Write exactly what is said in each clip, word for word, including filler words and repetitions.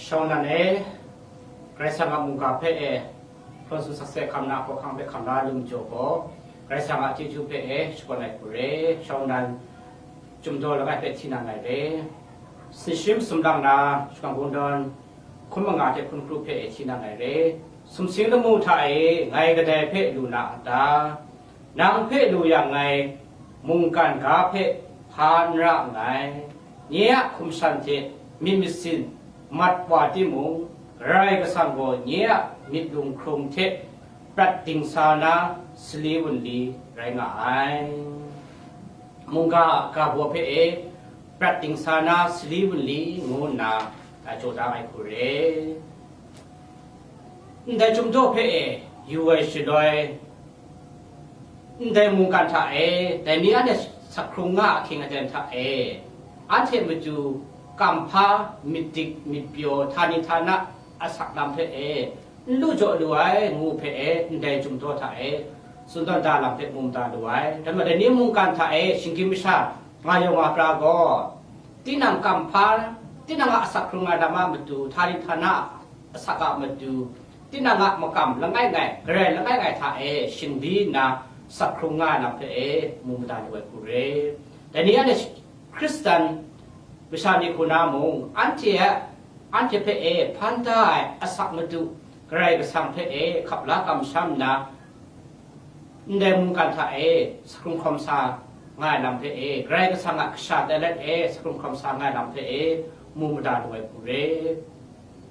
Shawng nan e, Karai Kasang a mungga hpe e, hprawn su sakse hkam na hkawhkang hpe hkam la lu majaw gaw, Karai Kasang a chyeju hpe e shakawn ai hku re. Shawng nan, Chyum daw langai hpe hti nang ai re. Sumshi sumlang na, shakawn kungdawn hkum manga hte hkun hkru hpe e hti nang ai re. Sumsing lamu hta e ngai kadai hpe lu na a ta? Nang hpe lu yang ngai mungkan ga hpe hpa n ra nngai. Nye a hkum shan hte myit masin mat wa timung, Karai Kasang gaw nye a myit lunghkrung hte prat dingsa na sali wunli rai nga ai. Mungga ga baw hpe e prat dingsa na sali wunli ngu nna, a, jaw da ai hku re. Ndai Chyum daw hpe e yu ai shaloi, ndai mungkan hta e, dai ni anhte sak hkrung nga ahkying aten hta e, anhte matu kamhpa, myit dik, myit pyaw, htani htana asak lam hpe e, n lu jaw lu ai ngu hpe e, ndai Chyum daw hta e, tsun tawn da lam hpe mu mada lu ai. Dai majaw, dai ni mungkan hta e, shinggyim masha nga yawng nga pra gaw, tinang kamhpa, tinang a asak hkrung ai lam a matu, htani htana asak a matu, tinang a makam langai ngai, garai langai ngai hta e shingli nna sak hkrung nga ai lam hpe e mu mada lu ai hku re. Dai ni anhte Hkristan masha ni hku na mung, anhte a, anhte hpe e hpan da ai asak matu, Karai Kasang hpe e hkap la kamsham nna, ndai mungkan hta e sak hkrung hkawm sa nga ai lam hpe e, Karai Kasang a kasha tai let e sak hkrung hkawm sa nga ai lam hpe e mu mada lu ai hku re.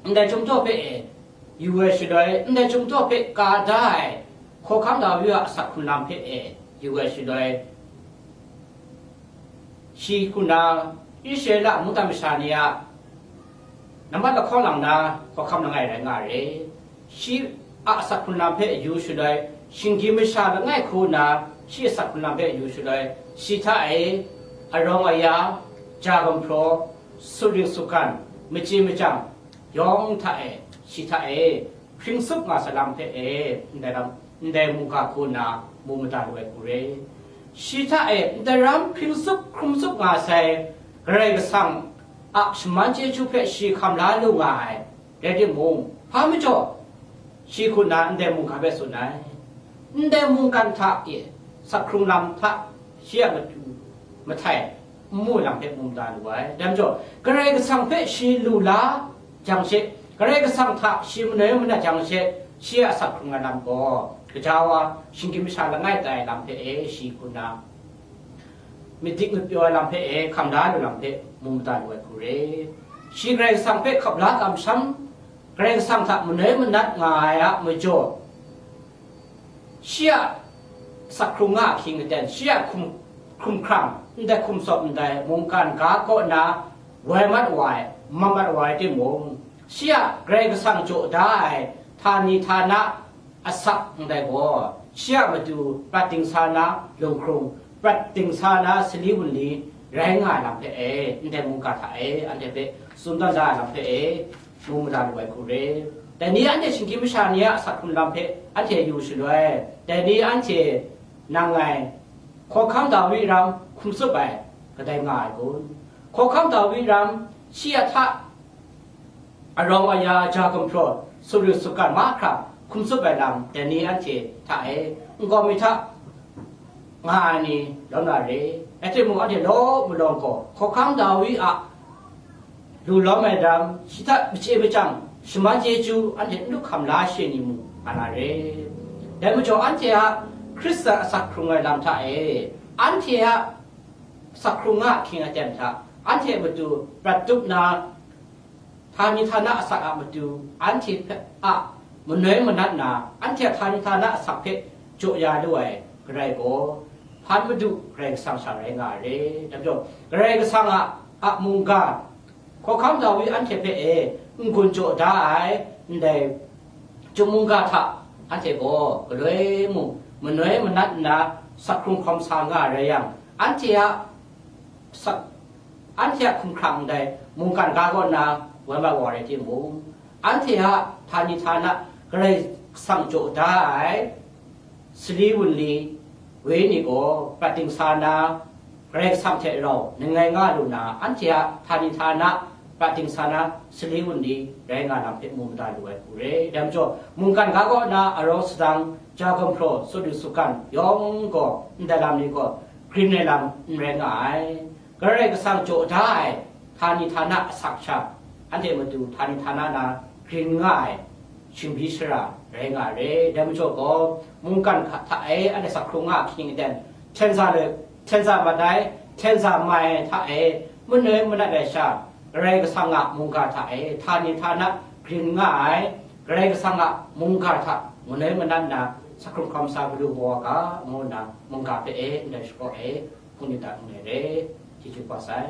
Ndai Chyum daw hpe e yu ai shaloi, ndai Chyum daw hpe ka da ai hkawhkam Dawi a asak hkrung lam hpe e yu ai shaloi, shi hku na Israela mungdan masha ni a nambat lahkawng lang na hkawhkam langai rai nga re. Shi a asak hkrung lam hpe yu shaloi, shinggyim masha langai hku na shi asak hkrung lam hpe yu shaloi, shi hta e arawng aya, ja gumhpraw, sutring sutgan, machye machyang yawng hta e, shi hta e hpring tsup nga sa lam hpe e, ndai lam, ndai mungga hku nna mu mada lu ai hku re. Shi hta e ndai ram hpring tsup hkrum tsup nga sai Karai Kasang a shaman chyeju hpe shi hkam la lu nga ai rai timung, hpa majaw shi hku nna ndai mungga hpe tsun ai. Ndai mungkan hta e sak hkrung lam hta shi a matu mahtai n mu lam hpe mu mada lu ai. Dai majaw, Karai Kasang hpe shi lu la jang she, Karai Kasang hta shi manoi manat jang she, shi a asak hkrung ai lam gaw, gaja wa, shinggyim masha langai tai lam hpe e shi hku nna, myit dik myit pyaw ai lam hpe e hkam da lu lam hpe mu mada lu ai hku re. Shi Karai Kasang hpe hkap la kamsham, Karai Kasang hta manoi manat nga ai a majaw, shi a sak hkrung nga ahkying aten, shi a hkum, hkum hkrang, ndai hkum sawp ndai mungkan ga kaw na woi mat wa ai, man mat wa ai timung, shi a Karai Kasang jaw da ai htani htana asak ndai gaw, shi a matu prat dingsa na lunghkrung, prat dingsa na sali wunli rai nga ai lam hpe e, ndai mungga hta e, anhte hpe tsun tawn da ai lam hpe e, mu mada lu ai hku re. Dai ni anhte shinggyim masha ni a asak hkrung lam hpe anhte yu shaloi, dai ni anhte nang ngai hkawhkam Dawi ram hkum tsup ai kadai nga ai kun? Hkawhkam Dawi ram shi a hta arawng aya, ja gumhpraw, sutring sutgan mahkra hkum tsup ai lam, dai ni anhte hta e nkau mi hta nga ai ni lawm na re. Rai timung, anhte law malawng gaw hkawhkam Dawi a lu lawm ai lam, shi hta machye machyang shaman chyeju anhte n lu hkam la she ni mu nga na re. Dai majaw, anhte a Hkristan asak hkrung ai lam hta e, anhte a sak hkrung nga ahkying aten hta, anhte matu prat tup na, htani htana asak a matu, anhte hpe a manoi manat na, anhte a htani htana asak hpe jaw ya lu ai Karai gaw, hpan Madu Karai Kasang sha rai nga ai re. Dai majaw, Karai Kasang a, a mungga, hkawhkam Dawi anhte hpe e n-gun jaw da ai, ndai Chyum mungga hta anhte gaw galoi mung manoi manat nna sak hkrung hkawm sa nga ai rai yang, anhte a sak, anhte a hkum hkrang ndai mungkan ga kaw na woi mat wa rai timung, anhte a htani htana Karai Kasang jaw da ai sali wunli, wenyi gaw prat dingsa na, Karai Kasang hte rau ngai nga lu na, anhte a htani htana pra ting sa na sali wunli rai nga lam hpe mu mada lu ai hku re. Dai majaw, mungkan ga kaw na arau sadang, ja gumhpraw, sut du sukan yawng gaw, ndai lam ni gaw grin ai lam n rai nga ai. Karai Kasang jaw da ai htani htana asak sha, anhte matu htani htana na grin nga ai shingbi shara rai nga ai re. Dai majaw gaw, mungkan hta e anhte sak hkrung nga ahkying aten, hten za le, hten za mat ai, hten za mai ai hta e manoi manat ai sha, Karai Kasang a mungga hta e htani htana grin nga ai, Karai Kasang a mungga hta manoi manat na sak hkrung hkawm sa Madu gaw wa ga, ngu nna mungga hpe e ndai shakaw e hpung nit ta n rai re. Chyeju kaba sai.